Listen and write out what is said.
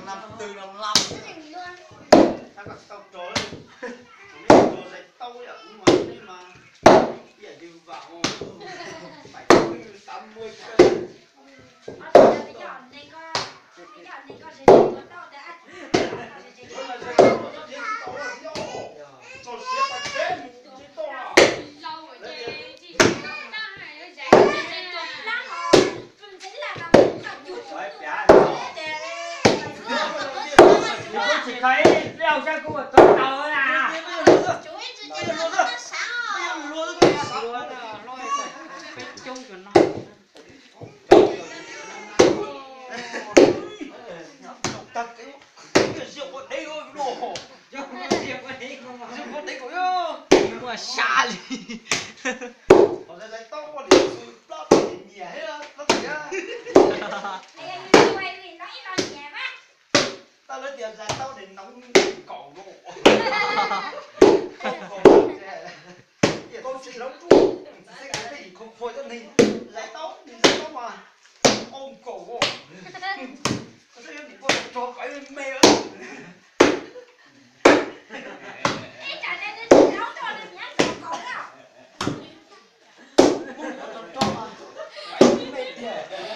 Năm tư năm năm. Tau rau, rau zais tau yom, ub mas nej mas ib yam li vam, bảy mươi, tám mươi cân. Kuv tsis kho ib zaug sab kuv ua tau tau na. Peb coob kawg no. Tag kev, ziag ua deb no. Ziag ua deb kom muaj sa li. Qhov zais tau ua li xwb plab nyiam thiab plab tiag. Tau lawv tias zais tau de nov kaum no. Kaum no. Tias tau tsis lawv tub, txiv xeeb tej yim khov kho cov neeg zais tau, nws zais tau mas ua kaum. Koj twb yuav nim ua rog pais me. Muab ua rog rog mas pais me tiag.